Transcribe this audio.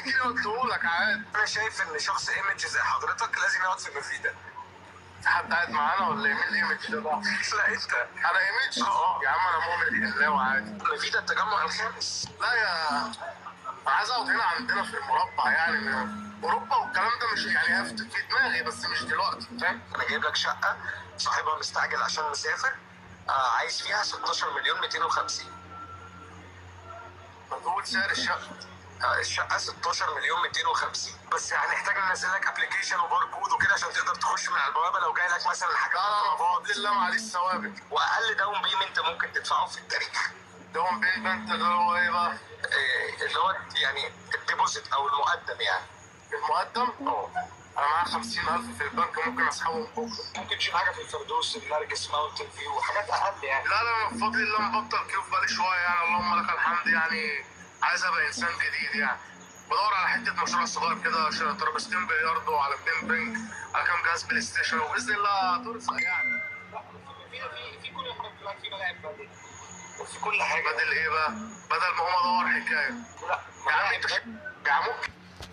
جنيه قلته لك عادي. انا شايف ان شخص image زي حضرتك لازم يقعد في مفيده. في حد قاعد معانا ولا ايه؟ مين ال image ده بقى؟ لا انت. انا image؟ اه. يا عم انا مؤمن بالله عادي. مفيدة التجمع الخامس. لا يا، انا عايز اقعد هنا عندنا في المربع يعني، اوروبا والكلام ده مش يعني في دماغي، بس مش دلوقتي، فاهم؟ انا جايب لك شقه صاحبها مستعجل عشان مسافر، عايز فيها 16 مليون 250. ما تقول سعر الشقه. الشقة 16 مليون 250، بس هنحتاج ننزل لك application و barcode وكده عشان تقدر تخش من على البوابة لو جاي لك مثلا حاجة لا لا لا، طلبات. بفضل الله معلش ثوابت. واقل down payment ممكن تدفعه في التاريخ. down payment ده اللي هو ايه بقى؟ اللي هو يعني ال deposit او المقدم يعني. المقدم؟ اه. انا معايا 50,000 في البنك، ممكن اسحبهم بكره. ممكن تشوف حاجة في الفردوس، النرجس، ماونتن فيو، حاجات اقل يعني. لا لا، انا بفضل الله مبطل كيوف بقالي شوية يعني، اللهم لك الحمد يعني، عايز ابقى انسان جديد يعني. بدور على حتة مشروع صغير كده، ترابيزتين بلياردو على اتنين بنج على كام جهاز بلاي ستيشن، وباذن الله ترزق يعني. في كل حاجه، في ملاعب بدل وفي كل حاجة. بدل ايه بقى؟ بدل ما هو ادور حكاية. لا. يا عم انت يا عم ممكن